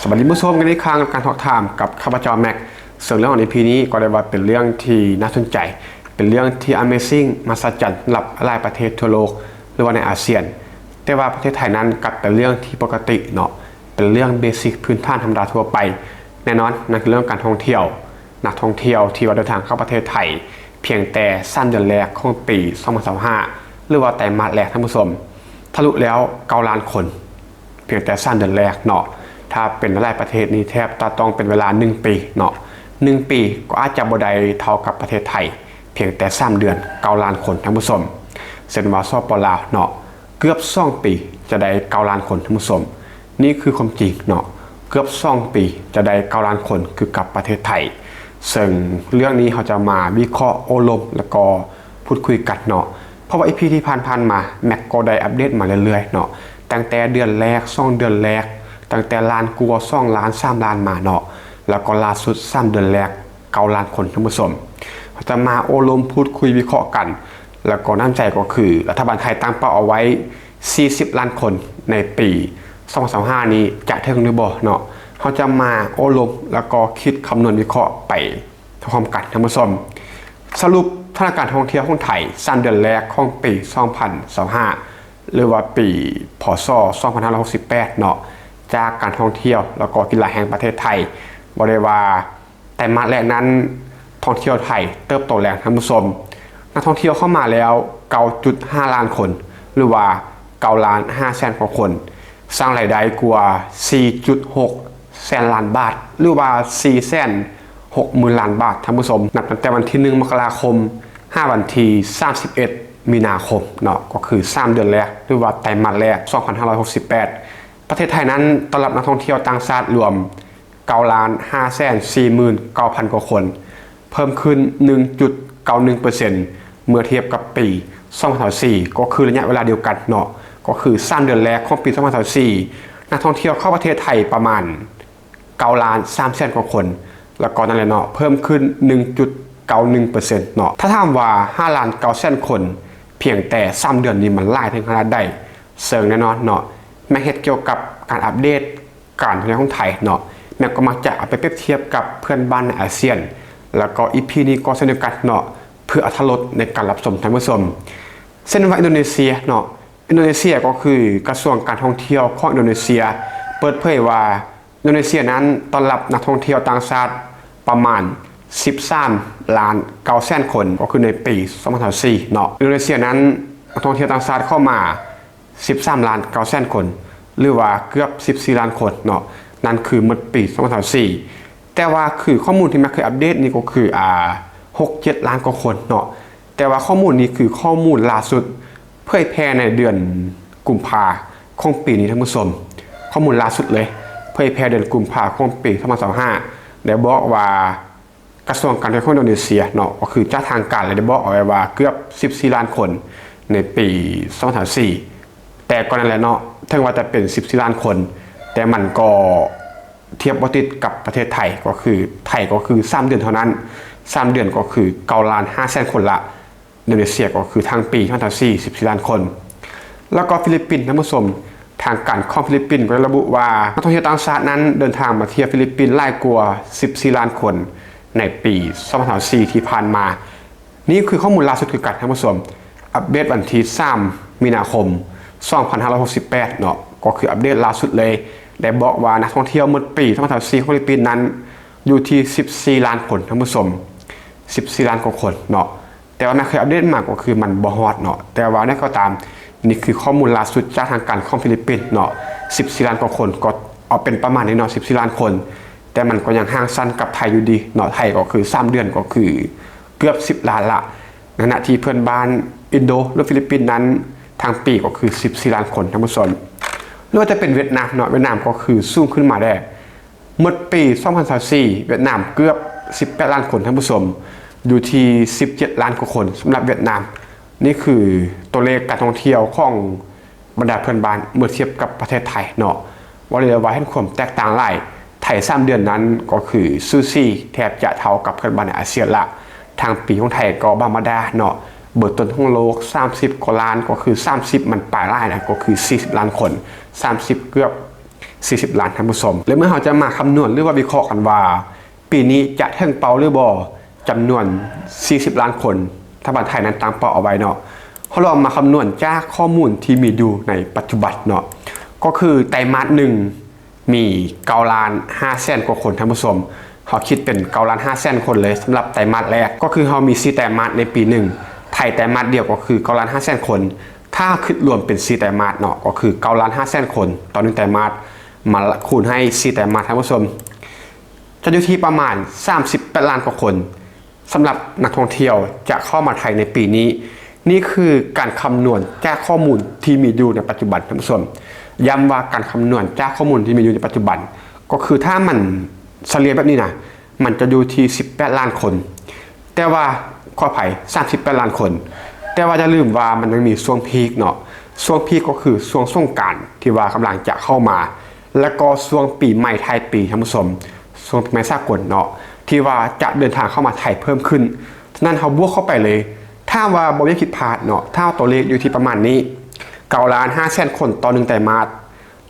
ສະບາຍດີຜູ້ຊົມກັນອີກຄັ້ງກັບການທອກຖາມກັບຂ້າພະເຈົ້າແມັກ. ເຊິ່ງເລື່ອງໃນ ອີ ພີ ນີ້ກໍໄດ້ວ່າເປັນເລື່ອງທີ່ໜ້າສົນໃຈ, ເປັນເລື່ອງທີ່ Amazing ມະຫັດສະຈັນສຳລັບຫຼາຍໆປະເທດທົ່ວໂລກ ຫຼືວ່າໃນອາຊຽນ. ແຕ່ວ່າປະເທດໄທນັ້ນກັບເປັນເລື່ອງທີ່ປົກກະຕິເນາະ, ເປັນເລື່ອງເບສິກພື້ນຖານທຳມະດາທົ່ວໄປ. ແນ່ນອນ, ນັ້ນຄືເລື່ອງການທ່ອງທ່ຽວ. ນັກທ່ອງທ່ຽວທີ່ວ່າເດີນທາງເຂົ້າປະເທດໄທ ພຽງແຕ່ສາມເດືອນແລກຂອງປີສອງພັນຊາວຫ້າ ຫຼືວ່າໄຕມາດແລກ, ທ່ານຜູ້ຊົມ, ທະລຸແລ້ວເກົ້າລ້ານຄົນ ພຽງແຕ່ສາມເດືອນແລກເນາະ. ຖ້າເປັນຫຼາຍໆປະເທດນີ້ແທບຈະຕ້ອງເປັນເວລາໜຶ່ງປີເນາະ, ໜຶ່ງປີກໍອາດຈະບໍ່ໄດ້ເທົ່າກັບປະເທດໄທ ພຽງແຕ່ສາມເດືອນ ເກົ້າລ້ານຄົນ, ທ່ານຜູ້ຊົມ. ເຊັ່ນວ່າ ສປປ ລາວເນາະ, ເກືອບສອງປີຈະໄດ້ເກົ້າລ້ານຄົນ, ທ່ານຜູ້ຊົມ. ນີ້ຄືຄວາມຈິງເນາະ, ເກືອບສອງປີຈະໄດ້ເກົ້າລ້ານຄົນຄືກັບປະເທດໄທ. ເຊິ່ງເລື່ອງນີ້ເຮົາຈະມາວິເຄາະໂອ້ລົມ ແລ້ວກໍ ພູດຄຸຍກັນເນາະ. ເພາະວ່າ ອີ ພີ ທີ່ຜ່ານໆມາ ແມັກກໍໄດ້ອັບເດດມາເລື້ອຍໆເນາະ, ຕັ້ງແຕ່ເດືອນແລກ, ສອງເດືອນແລກ, ຕັ້ງແຕ່ລ້ານກວ່າ, ສອງລ້ານ, ສາມລ້ານມາເນາະ, ແລ້ວກໍລ່າສຸດສາມເດືອນແລກ ເກົ້າລ້ານຄົນ, ທ່ານຜູ້ຊົມ. ເຮົາຈະມາໂອ້ລົມ ພູດຄຸຍ ວິເຄາະກັນ. ແລ້ວກໍນ້ຳໃຈກໍຄື ລັດຖະບານໄທຕັ້ງເປົ້າເອົາໄວ້ສີ່ສິບລ້ານຄົນໃນປີສອງພັນຊາວຫ້ານີ້ ຈະເຖິງຫຼືບໍ່ເນາະ? ເຮົາຈະມາໂອ້ລົມ ແລ້ວກໍຄິດຄຳນວນ ວິເຄາະໄປ ພ້ອມກັນ, ທ່ານຜູ້ຊົມ. ສະຫຼຸບສະຖານະການທ່ອງທ່ຽວຂອງໄທສາມເດືອນແລກຂອງປີສອງພັນຊາວຫ້າ ຫຼືວ່າປີ ພ.ສ. ສອງພັນຫ້າຮ້ອຍຫົກສິບແປດເນາະ, ຈາກການທ່ອງທ່ຽວ ແລ້ວກໍກິນລາແຫ່ງປະເທດໄທ ບອກໄດ້ວ່າ ໄຕມາດແລກນັ້ນ ທ່ອງທ່ຽວໄທເຕີບໂຕແຮງ, ທ່ານຜູ້ຊົມ. ນັກທ່ອງທ່ຽວເຂົ້າມາແລ້ວເກົ້າຈຸດຫ້າລ້ານຄົນ ຫຼືວ່າເກົ້າລ້ານຫ້າແສນກວ່າຄົນ, ສ້າງລາຍໄດ້ກວ່າສີ່ຈຸດຫົກແສນລ້ານບາດ ຫຼືວ່າສີ່ແສນຫົກໝື່ນລ້ານບາດ, ທ່ານຜູ້ຊົມ. ນັບຕັ້ງແຕ່ວັນທີໜຶ່ງ ມົກກະລາຄົມ ຫາວັນທີສາມສິບເອັດ ມີນາຄົມເນາະ, ກໍຄືສາມເດືອນແລກ ຫຼືວ່າໄຕມາດແລກ ສອງພັນຫ້າຮ້ອຍຫົກສິບແປດ. ປະເທດໄທນັ້ນຕ້ອນຮັບນັກທ່ອງທ່ຽວຕ່າງຊາດລວມເກົ້າລ້ານຫ້າແສນສີ່ໝື່ນເກົ້າພັນກວ່າຄົນ, ເພີ່ມຂຶ້ນໜຶ່ງຈຸດເກົ້າໜຶ່ງເປີເຊັນ ເມື່ອທຽບກັບປີສອງພັນຊາວສີ່ ກໍຄືໄລຍະເວລາດຽວກັນເນາະ, ກໍຄືສາມເດືອນແລກຂອງປີສອງພັນຊາວສີ່ ນັກທ່ອງທ່ຽວເຂົ້າປະເທດໄທປະມານເກົ້າລ້ານສາມແສນກວ່າຄົນ, ແລ້ວກໍນັ້ນແຫຼະເນາະ, ເພີ່ມຂຶ້ນໜຶ່ງຈຸດເກົ້າໜຶ່ງເປີເຊັນເນາະ. ຖ້າຖາມວ່າຫ້າລ້ານເກົ້າແສນຄົນພຽງແຕ່ສາມເດືອນນີ້ ມັນຫຼາຍເຖິງຂະໜາດໃດ? ເຊິ່ງແນ່ນອນເນາະ, ແມັກເຮັດກ່ຽວກັບການອັບເດດ ການທ່ອງທ່ຽວຂອງໄທເນາະ, ແມັກກໍມັກຈະເອົາໄປປຽບທຽບກັບເພື່ອນບ້ານໃນອາຊຽນ, ແລ້ວກໍ ອີ ພີ ນີ້ກໍເຊັ່ນດຽວກັນເນາະ, ເພື່ອອາດຕະລົດໃນການຮັບຊົມ, ທ່ານຜູ້ຊົມ. ເຊັ່ນວ່າອິນໂດເນເຊຍເນາະ, ອິນໂດເນເຊຍກໍຄືກະຊວງການທ່ອງທ່ຽວຂອງອິນໂດເນເຊຍ ເປີດເຜີຍວ່າ ອິນໂດເນເຊຍນັ້ນຕ້ອນຮັບນັກທ່ອງທ່ຽວຕ່າງຊາດປະມານສິບສາມລ້ານເກົ້າແສນຄົນ, ກໍຄືໃນປີສອງພັນຊາວສີ່ເນາະ, ອິນໂດເນເຊຍນັ້ນນັກທ່ອງທ່ຽວຕ່າງຊາດເຂົ້າມາ ສິບສາມລ້ານເກົ້າແສນຄົນ ຫຼືວ່າເກືອບສິບສີ່ລ້ານຄົນເນາະ, ນັ້ນຄືໝົດປີສອງພັນຊາວສີ່. ແຕ່ວ່າຄືຂໍ້ມູນທີ່ແມັກເຄີຍອັບເດດນີ້ກໍຄື ອ່າ ຫົກເຈັດລ້ານກວ່າຄົນເນາະ, ແຕ່ວ່າຂໍ້ມູນນີ້ຄືຂໍ້ມູນລ່າສຸດ ເຜີຍແຜ່ໃນເດືອນກຸມພາຂອງປີນີ້, ທ່ານຜູ້ຊົມ. ຂໍ້ມູນລ່າສຸດເລີຍ ເຜີຍແຜ່ເດືອນກຸມພາຂອງປີສອງພັນຊາວຫ້າ ໄດ້ບອກວ່າ ກະຊວງການທ່ອງທ່ຽວຂອງອິນໂດເນເຊຍເນາະ, ກໍຄືຈາກທາງການໄດ້ບອກເອົາໄວ້ວ່າເກືອບສິບສີ່ລ້ານຄົນໃນປີສອງພັນຊາວສີ່. ແຕ່ກໍນັ້ນແຫຼະເນາະ, ເຖິງວ່າຈະເປັນສິບສີ່ລ້ານຄົນ ແຕ່ມັນກໍທຽບບໍ່ຕິດກັບປະເທດໄທ, ກໍຄືໄທກໍຄືສາມເດືອນເທົ່ານັ້ນ, ສາມເດືອນກໍຄືເກົ້າລ້ານຫ້າແສນຄົນລະ. ອິນໂດເນເຊຍກໍຄືທັງປີ ທັງຊາວສີ່ ສິບສີ່ລ້ານຄົນ. ແລ້ວກໍຟີລິບປິນ, ທ່ານຜູ້ຊົມ, ທາງການຂອງຟີລິບປິນກໍໄດ້ລະບຸວ່າ ນັກທ່ອງທ່ຽວຕ່າງຊາດນັ້ນເດີນທາງມາທ່ຽວຟີລິບປິນຫຼາຍກວ່າ ສິບສີ່ລ້ານຄົນ ໃນປີສອງພັນຊາວສີ່ທີ່ຜ່ານມາ. ນີ້ຄືຂໍ້ມູນລ່າສຸດຄືກັນ, ທ່ານຜູ້ຊົມ, ອັບເດດວັນທີສາມ ມີນາຄົມ ສອງພັນຫ້າຮ້ອຍຫົກສິບແປດເນາະ, ກໍຄືອັບເດດລ່າສຸດເລີຍ, ໄດ້ບອກວ່ານັກທ່ອງທ່ຽວໝົດປີສອງພັນຊາວສີ່ຂອງຟີລິບປິນນັ້ນຢູ່ທີ່ສິບສີ່ລ້ານຄົນ, ທ່ານຜູ້ຊົມ, ສິບສີ່ລ້ານກວ່າຄົນເນາະ. ແຕ່ວ່າແມັກເຄີຍອັບເດດມາກໍຄືມັນບໍ່ຮອດເນາະ, ແຕ່ວ່າແນວໃດກໍຕາມ ນີ້ຄືຂໍ້ມູນລ່າສຸດຈາກທາງການຂອງຟີລິບປິນເນາະ, ສິບສີ່ລ້ານກວ່າຄົນ, ກໍເອົາເປັນປະມານນີ້ເນາະ, ສິບສີ່ລ້ານຄົນ, ແຕ່ມັນກໍຍັງຫ່າງຊັ້ນກັບໄທຢູ່ດີເນາະ, ໄທກໍຄືສາມເດືອນກໍຄືເກືອບສິບລ້ານລະ, ໃນຂະນະທີ່ເພື່ອນບ້ານອິນໂດ ຫຼື ຟີລິບປິນນັ້ນ ທັງປີກໍຄືສິບສີ່ລ້ານຄົນ, ທ່ານຜູ້ຊົມ. ຫຼືວ່າຈະເປັນຫວຽດນາມເນາະ, ຫວຽດນາມກໍຄືສູງຂຶ້ນມາແດ່. ໝົດປີສອງພັນຊາວສີ່ ຫວຽດນາມເກືອບສິບແປດລ້ານຄົນ, ທ່ານຜູ້ຊົມ, ຢູ່ທີ່ສິບເຈັດລ້ານກວ່າຄົນສຳລັບຫວຽດນາມ. ນີ້ຄືຕົວເລກການທ່ອງທ່ຽວຂອງບັນດາເພື່ອນບ້ານເມື່ອທຽບກັບປະເທດໄທເນາະ. ເວົ້າໄດ້ເລີຍວ່າເຫັນຄວາມແຕກຕ່າງຫຼາຍ, ໄທສາມເດືອນນັ້ນກໍຄືສູສີແທບຈະເທົ່າກັບເພື່ອນບ້ານໃນອາຊຽນລະ, ທັງປີຂອງໄທກໍບໍ່ທຳມະດາເນາະ, ເບີຕົ້ນຂອງໂລກ ສາມສິບກວ່າລ້ານ, ກໍຄືສາມສິບມັນປາຍຫຼາຍນະ, ກໍຄືສີ່ສິບລ້ານຄົນ, ສາມສິບເກືອບ ສີ່ສິບລ້ານ ທ່ານຜູ້ຊົມ. ແລະ ເມື່ອເຮົາຈະມາຄຳນວນ ຫຼືວ່າວິເຄາະກັນວ່າ ປີນີ້ຈະເຖິງເປົ້າຫຼືບໍ່ ຈຳນວນສີ່ສິບລ້ານຄົນ ລັດຖະບານໄທນັ້ນຕັ້ງເປົ້າເອົາໄວ້ເນາະ, ເຮົາລອງມາຄຳນວນຈາກຂໍ້ມູນທີ່ມີຢູ່ໃນປັດຈຸບັນເນາະ, ກໍຄືໄຕມາດໜຶ່ງ ມີເກົ້າລ້ານຫ້າແສນກວ່າຄົນ ທ່ານຜູ້ຊົມ. ເຮົາຄິດເປັນເກົ້າລ້ານຫ້າແສນຄົນເລີຍ ສຳລັບໄຕມາດແລກ. ກໍຄືເຮົາມີສີ່ໄຕມາດໃນປີໜຶ່ງ, ໄທໄຕມາດດຽວກໍຄືເກົ້າລ້ານຫ້າແສນຄົນ. ຖ້າຄິດລວມເປັນສີ່ໄຕມາດເນາະ ກໍຄືເກົ້າລ້ານຫ້າແສນຄົນຕໍ່ໜຶ່ງໄຕມາດ ມາຄູນໃຫ້ສີ່ໄຕມາດ ທ່ານຜູ້ຊົມ ຈະຢູ່ທີ່ປະມານສາມສິບແປດລ້ານກວ່າຄົນ ສຳລັບນັກທ່ອງທ່ຽວຈະເຂົ້າມາໄທໃນປີນີ້. ນີ້ຄືການຄຳນວນຈາກຂໍ້ມູນທີ່ມີຢູ່ໃນປັດຈຸບັນ ທ່ານຜູ້ຊົມ. ຢ້ຳວ່າການຄຳນວນຈາກຂໍ້ມູນທີ່ມີຢູ່ໃນປັດຈຸບັນ ກໍຄືຖ້າມັນສະເລ່ຍແບບນີ້ນະ ມັນຈະຢູ່ທີ່ສິບແປດລ້ານຄົນ. ແຕ່ວ່າ ຂໍອະໄພ ສາມສິບແປດລ້ານຄົນ. ແຕ່ວ່າຢ່າລືມວ່າມັນຍັງມີຊ່ວງພີກເນາະ, ຊ່ວງພີກກໍຄືຊ່ວງສົງການທີ່ວ່າກຳລັງຈະເຂົ້າມາ ແລະກໍຊ່ວງປີໃໝ່ທ້າຍປີ ທ່ານຜູ້ຊົມ, ຊ່ວງປີໃໝ່ສາກົນເນາະ ທີ່ວ່າຈະເດີນທາງເຂົ້າມາໄທເພີ່ມຂຶ້ນ. ສະນັ້ນເຮົາບວກເຂົ້າໄປເລີຍ, ຖ້າວ່າບໍ່ມີຜິດພາດເນາະ, ຖ້າຕົວເລກຢູ່ທີ່ປະມານນີ້ ເກົ້າລ້ານຫ້າແສນຄົນຕໍ່ໜຶ່ງໄຕມາດ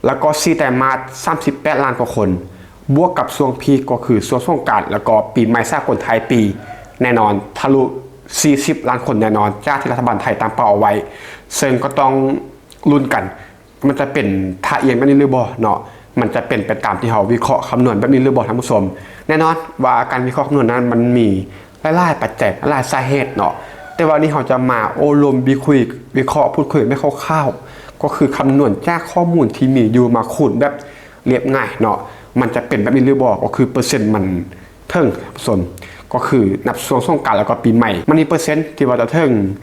ແລ້ວກໍສີ່ໄຕມາດ ສາມສິບແປດລ້ານກວ່າຄົນ ບວກກັບຊ່ວງພີກກໍຄືຊ່ວງສົງການ ແລ້ວກໍປີໃໝ່ສາກົນທ້າຍປີ ແນ່ນອນທະລຸສີ່ສິບລ້ານຄົນແນ່ນອນ ຈາກທີ່ລັດຖະບານໄທຕັ້ງເປົ້າເອົາໄວ້. ເຊິ່ງກໍຕ້ອງລຸ້ນກັນ ມັນຈະເປັນທ່າອ່ຽງແບບນີ້ຫຼືບໍ່ເນາະ, ມັນຈະເປັນໄປຕາມທີ່ເຮົາວິເຄາະຄຳນວນແບບນີ້ຫຼືບໍ່ ທ່ານຜູ້ຊົມ. ແນ່ນອນວ່າການວິເຄາະຄຳນວນນັ້ນ ມັນມີ ຫຼາຍໆປັດໄຈ ຫຼາຍສາເຫດເນາະ, ແຕ່ວ່ານີ້ເຮົາຈະມາໂອ້ລົມບິຄຸຍ ວິເຄາະ ພູດຄຸຍແບບຄ່າວໆ ກໍຄືຄຳນວນຈາກຂໍ້ມູນທີ່ມີຢູ່ມາຄູນແບບລຽບງ່າຍເນາະ, ມັນຈະເປັນແບບນີ້ຫຼືບໍ່ ກໍຄືເປີເຊັນມັນເຖິງ ທ່ານຜູ້ຊົມ, ກໍຄືນັບຊ່ວງສົງການ ແລ້ວກໍປີໃໝ່ ມັນມີເປີເຊັນທີ່ວ່າຈະເຖິງ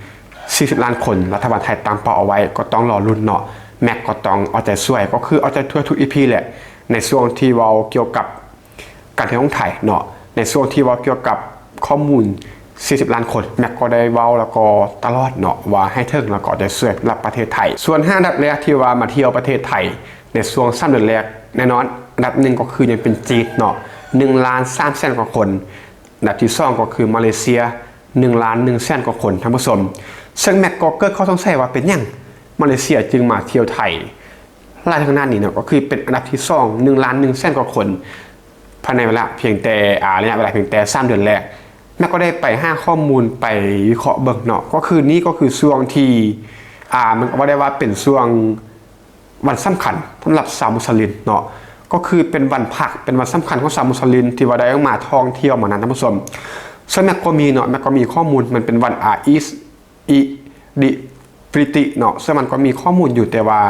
ສີ່ສິບລ້ານຄົນ ລັດຖະບານໄທຕັ້ງເປົ້າເອົາໄວ້ ກໍຕ້ອງລໍລຸ້ນເນາະ. ແມັກກໍຕ້ອງເອົາໃຈຊ່ວຍ ກໍຄືເອົາໃຈຊ່ວຍທຸກ ອີພີ ແຫຼະ ໃນຊ່ວງທີ່ເວົ້າກ່ຽວກັບ ການທ່ອງທ່ຽວຂອງໄທເນາະ, ໃນຊ່ວງທີ່ເວົ້າກ່ຽວກັບຂໍ້ມູນສີ່ສິບລ້ານຄົນ ແມັກກໍໄດ້ເວົ້າແລ້ວກໍຕະຫຼອດເນາະ ວ່າໃຫ້ເຖິງແລ້ວກໍຈະຊ່ວຍສຳລັບປະເທດໄທ. ສ່ວນຫ້າອັນດັບແລກທີ່ວ່າມາທ່ຽວປະເທດໄທໃນຊ່ວງສາມເດືອນແລກ ແນ່ນອນ ອັນດັບໜຶ່ງກໍຄືຍັງເປັນຈີນເນາະ ໜຶ່ງລ້ານສາມແສນກວ່າຄົນ, ອັນດັບທີສອງກໍຄືມາເລເຊຍ ໜຶ່ງລ້ານໜຶ່ງແສນກວ່າຄົນ ທ່ານຜູ້ຊົມ. ເຊິ່ງແມັກກໍເກີດຂໍ້ສົງໄສວ່າເປັນຫຍັງມາເລເຊຍຈຶ່ງມາທ່ຽວໄທ ຫຼາຍຂະໜາດນີ້ເນາະ, ກໍຄືເປັນອັນດັບທີສອງ ໜຶ່ງລ້ານໜຶ່ງແສນກວ່າຄົນ ພາຍໃນເວລາພຽງແຕ່ ອາ ໄລຍະເວລາພຽງແຕ່ສາມເດືອນແລກ. ແມັກກໍໄດ້ໄປຫາຂໍ້ມູນໄປວິເຄາະເບິ່ງເນາະ, ກໍຄືນີ້ກໍຄືຊ່ວງທີ່ ອາ ມັນກໍວ່າໄດ້ວ່າເປັນຊ່ວງວັນສຳຄັນສຳລັບຊາວມຸສລິມເນາະ, ກໍຄືເປັນວັນພັກ ເປັນວັນສຳຄັນຂອງຊາວມຸສລິມທີ່ວ່າໄດ້ອອກມາທ່ອງທ່ຽວມານັ້ນ ທ່ານຜູ້ຊົມ. ເຊິ່ງແມັກກໍມີເນາະ, ແມັກກໍມີຂໍ້ມູນ ມັນເປັນວັນອາອີດ ອີດີ ຟີດຣີ ເນາະ, ເຊິ່ງມັນກໍມີຂໍ້ມູນຢູ່ ແຕ່ວ່າ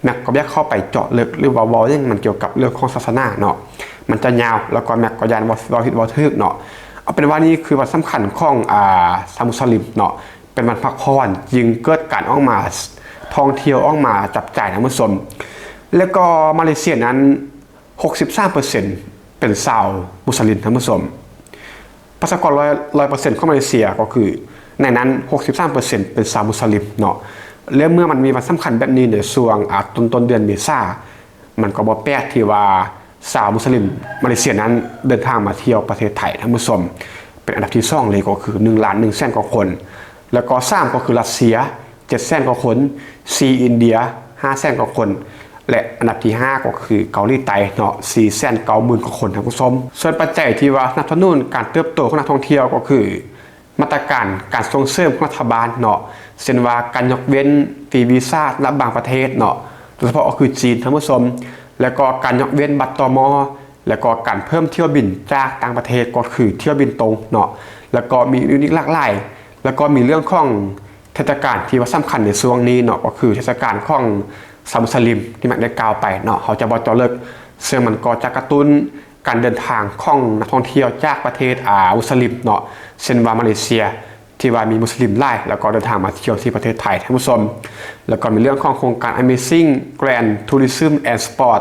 ແມັກກໍບໍ່ຢາກເຂົ້າໄປເຈາະເລິກ ຫຼືວ່າເວົ້າຫຍັງມັນກ່ຽວກັບເລື່ອງຂອງສາສະໜາເນາະ, ມັນຈະຍາວ ແລ້ວກໍແມັກກໍຢ້ານເວົ້າ ເວົ້າຜິດເວົ້າຖືກເນາະ. ເອົາເປັນວ່ານີ້ຄືວັນສຳຄັນຂອງ ອາ ຊາວມຸສລິມເນາະ, ເປັນວັນພັກຜ່ອນ ຈຶ່ງເກີດການອອກມາທ່ອງທ່ຽວ ອອກມາຈັບຈ່າຍ ທ່ານຜູ້ຊົມ. ແລ້ວກໍມາເລເຊຍນັ້ນ ຫົກສິບສາມເປີເຊັນເປັນຊາວມຸສລິມ ທ່ານຜູ້ຊົມ. ປະຊາກອນ ຮ້ອຍ ຮ້ອຍເປີເຊັນຂອງມາເລເຊຍ ກໍຄືໃນນັ້ນ ຫົກສິບສາມເປີເຊັນເປັນຊາວມຸສລິມເນາະ. ແລະ ເມື່ອມັນມີວັນສຳຄັນແບບນີ້ໃນຊ່ວງ ອາ ຕົ້ນ ຕົ້ນເດືອນເມສາ, ມັນກໍບໍ່ແປກທີ່ວ່າຊາວມຸສລິມມາເລເຊຍນັ້ນເດີນທາງມາທ່ຽວປະເທດໄທ ທ່ານຜູ້ຊົມ. ເປັນອັນດັບທີສອງເລີຍ ກໍຄືໜຶ່ງລ້ານໜຶ່ງແສນກວ່າຄົນ. ແລ້ວກໍສາມ ກໍຄືຣັດເຊຍ ເຈັດແສນກວ່າຄົນ, ສີ່ ອິນເດຍ ຫ້າແສນກວ່າຄົນ ແລະ ອັນດັບທີຫ້າ ກໍຄືເກົາຫຼີໃຕ້ເນາະ ສີ່ແສນເກົ້າໝື່ນກວ່າຄົນ ທ່ານຜູ້ຊົມ. ສ່ວນປັດໄຈທີ່ວ່າສະໜັບສະໜູນການເຕີບໂຕຂອງນັກທ່ອງທ່ຽວ ກໍຄືມາດຕະການການສົ່ງເສີມຂອງລັດຖະບານເນາະ, ເຊັ່ນວ່າການຍົກເວັ້ນຟຣີວີຊາສຳລັບບາງປະເທດເນາະ, ໂດຍສະເພາະກໍຄືຈີນ ທ່ານຜູ້ຊົມ, ແລ້ວກໍການຍົກເວັ້ນບັດ ຕມ ແລ້ວກໍການເພີ່ມຖ້ຽວບິນຈາກຕ່າງປະເທດ ກໍຄືຖ້ຽວບິນຕົງເນາະ, ແລ້ວກໍມີອື່ນໆອີກຫຼາກຫຼາຍ. ແລ້ວກໍມີເລື່ອງຂອງເທດສະການທີ່ວ່າສຳຄັນໃນຊ່ວງນີ້ເນາະ, ກໍຄືເທດສະການຂອງຊາວມຸສລິມທີ່ແມັກໄດ້ກ່າວໄປເນາະ, ເຮົາຈະບໍ່ເຈາະເລິກ, ເຊິ່ງມັນກໍຈະກະຕຸ້ນການເດີນທາງຂອງນັກທ່ອງທ່ຽວຈາກປະເທດ ອາ ມຸສລິມເນາະ, ເຊັ່ນວ່າມາເລເຊຍ ທີ່ວ່າມີມຸສລິມຫຼາຍ ແລ້ວກໍເດີນທາງມາທ່ຽວທີ່ປະເທດໄທ ທ່ານຜູ້ຊົມ. ແລ້ວກໍມີເລື່ອງຂອງໂຄງການ Amazing Grand Tourism and Sport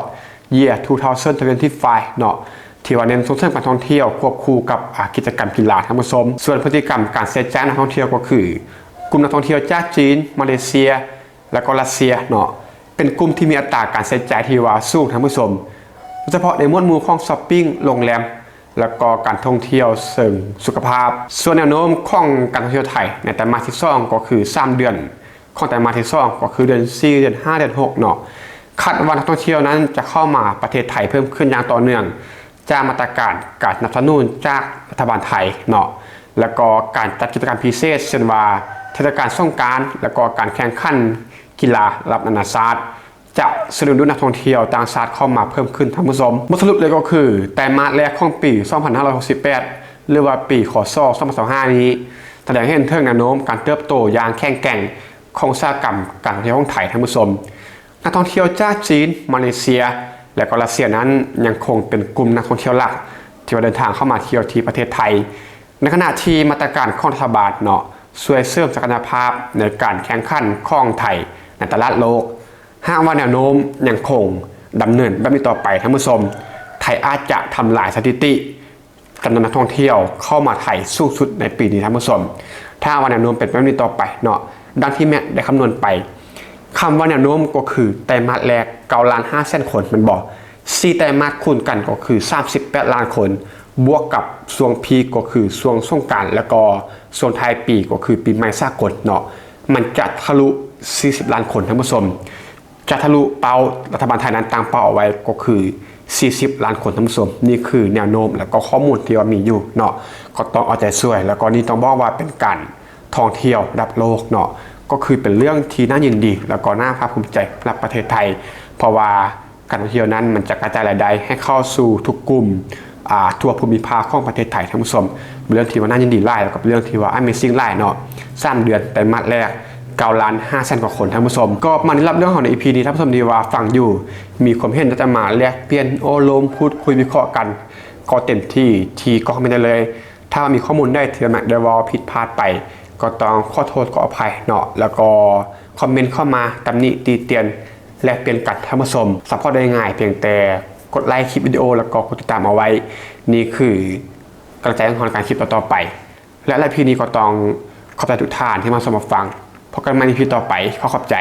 Year two thousand twenty-five ເນາະ, ທີ່ວ່າເນັ້ນສົ່ງເສີມການທ່ອງທ່ຽວຄວບຄູ່ກັບ ອາ ກິດຈະກຳກິລາ ທ່ານຜູ້ຊົມ. ສ່ວນພຶດຕິກຳການໃຊ້ຈ່າຍນັກທ່ອງທ່ຽວ ກໍຄືກຸ່ມນັກທ່ອງທ່ຽວຈາກຈີນ, ມາເລເຊຍ ແລ້ວກໍຣັດເຊຍເນາະ, ເປັນກຸ່ມທີ່ມີອັດຕາການໃຊ້ຈ່າຍທີ່ວ່າສູງ ທ່ານຜູ້ຊົມ, ໂດຍສະເພາະໃນໝວດໝູ່ຂອງຊັອບປິງ, ໂຮງແຮມ ແລ້ວກໍການທ່ອງທ່ຽວເຊີງສຸຂະພາບ. ສ່ວນແນວໂນ້ມຂອງການທ່ອງທ່ຽວໄທໃນໄຕມາດທີສອງ ກໍຄືສາມເດືອນຂອງໄຕມາດທີສອງ ກໍຄືເດືອນສີ່ ເດືອນຫ້າ ເດືອນຫົກເນາະ, ຄາດວ່ານັກທ່ອງທ່ຽວນັ້ນຈະເຂົ້າມາປະເທດໄທເພີ່ມຂຶ້ນຢ່າງຕໍ່ເນື່ອງ ຈາກມາດຕະການການສະໜັບສະໜູນຈາກລັດຖະບານໄທເນາະ ແລະກໍການຈັດກິດຈະກຳພິເສດ ເຊັ່ນວ່າເທດສະການສົງການ ແລະກໍການແຂ່ງຂັນກິລາລະດັບນານາຊາດ ຈະສະດຶງດູດນັກທ່ອງທ່ຽວຕ່າງຊາດເຂົ້າມາເພີ່ມຂຶ້ນ. ທ່ານຜູ້ຊົມ, ບົດສະຫຼຸບເລີຍກໍຄື ໄຕມາດແລກຂອງປີສອງພັນຫ້າຮ້ອຍຫົກສິບແປດ ຫຼືວ່າປີ ຄ.ສ. ສອງພັນຊາວຫ້ານີ້ ສະແດງໃຫ້ເຫັນເຖິງແນວໂນ້ມການເຕີບໂຕຢ່າງແຂງແກ່ງຂອງອຸດສາຫະກຳການທ່ອງທ່ຽວຂອງໄທ. ທ່ານຜູ້ຊົມ, ນັກທ່ອງທ່ຽວຈາກຈີນ, ມາເລເຊຍ ແລະກໍຣັດເຊຍນັ້ນ ຍັງຄົງເປັນກຸ່ມນັກທ່ອງທ່ຽວຫຼັກ ທີ່ວ່າເດີນທາງເຂົ້າມາທ່ຽວທີ່ປະເທດໄທ, ໃນຂະນະທີ່ມາດຕະການຂອງລັດຖະບານເນາະ ຊ່ວຍເສີມສັກກະຍະພາບໃນການແຂ່ງຂັນຂອງໄທໃນຕະຫຼາດໂລກ. ຫາກວ່າແນວໂນ້ມຍັງຄົງດຳເນີນແບບນີ້ຕໍ່ໄປ, ທ່ານຜູ້ຊົມ, ໄທອາດຈະທຳລາຍສະຖິຕິຈຳນວນນັກທ່ອງທ່ຽວເຂົ້າມາໄທສູງສຸດໃນປີນີ້. ທ່ານຜູ້ຊົມ, ຖ້າຫາກວ່າແນວໂນ້ມເປັນແບບນີ້ຕໍ່ໄປເນາະ, ດັ່ງທີ່ແມັກໄດ້ຄຳນວນໄປ, ຄຳວ່າແນວໂນ້ມກໍຄືໄຕມາດແລກ ເກົ້າລ້ານຫ້າແສນຄົນ ແມ່ນບໍ່? ສີ່ໄຕມາດຄູນກັນກໍຄື ສາມສິບແປດລ້ານຄົນ ບວກກັບຊ່ວງພີກກໍຄືຊ່ວງສົງການ ແລ້ວກໍຊ່ວງທ້າຍປີກໍຄືປີໃໝ່ສາກົນເນາະ, ມັນຈະທະລຸສີ່ສິບລ້ານຄົນ. ທ່ານຜູ້ຊົມ, ຈະທະລຸເປົ້າລັດຖະບານໄທນັ້ນຕັ້ງເປົ້າເອົາໄວ້ກໍຄືສີ່ສິບລ້ານຄົນ. ທ່ານຜູ້ຊົມ, ນີ້ຄືແນວໂນ້ມ ແລ້ວກໍຂໍ້ມູນທີ່ວ່າມີຢູ່ເນາະ, ກໍຕ້ອງເອົາໃຈຊ່ວຍ. ແລ້ວກໍນີ້ຕ້ອງບອກວ່າເປັນການທ່ອງທ່ຽວລະດັບໂລກເນາະ, ກໍຄືເປັນເລື່ອງທີ່ໜ້າຍິນດີ ແລ້ວກໍໜ້າພາກພູມໃຈສຳລັບປະເທດໄທ, ເພາະວ່າ ການທ່ອງທ່ຽວນັ້ນມັນຈະກະຈາຍລາຍໄດ້ໃຫ້ເຂົ້າສູ່ທຸກກຸ່ມ ອ່າ ທົ່ວພູມິພາກຂອງປະເທດໄທ. ທ່ານຜູ້ຊົມ, ເປັນເລື່ອງທີ່ວ່າໜ້າຍິນດີຫຼາຍ ແລ້ວກໍເປັນເລື່ອງທີ່ວ່າ Amazing ຫຼາຍເນາະ. ສາມເດືອນໄຕມາດແລກ ເກົ້າລ້ານຫ້າແສນກວ່າຄົນ. ທ່ານຜູ້ຊົມ, ກໍປະມານນີ້ສຳລັບເລື່ອງຂອງໃນ ອີພີ ນີ້. ທ່ານຜູ້ຊົມທີ່ວ່າຟັງຢູ່ ມີຄວາມເຫັນຢາກຈະມາແລກປ່ຽນໂອ້ລົມ ພູດຄຸຍ ວິເຄາະກັນ ກໍເຕັມທີ່ທີ່ກ້ອງຄອມເມັນໄດ້ເລີຍ. ຖ້າວ່າມີຂໍ້ມູນໃດທີ່ແມັກໄດ້ເວົ້າຜິດພາດໄປ ກໍຕ້ອງຂໍໂທດຂໍອະໄພເນາະ, ແລ້ວກໍຄອມເມັນເຂົ້າມາຕຳໜິຕິຕຽນ ແລກປ່ຽນກັນ. ທ່ານຜູ້ຊົມ, ຊັບພອດໄດ້ງ່າຍ ພຽງແຕ່ກົດໄລຄລິບວິດີໂອ ແລ້ວກໍກົດຕິດຕາມເອົາໄວ້. ນີ້ຄືກຳລັງໃຈຂອງເຮົາໃນການຄລິບຕໍ່ໆໄປ ແລະ ໃນ EP ນີ້ກໍຕ້ອງຂອບໃຈທຸກທ່ານທີ່ມາຊົມມາຟັງ. ພົບກັນໃໝ່ EP ຕໍ່ໄປ. ຂໍຂອບໃຈ.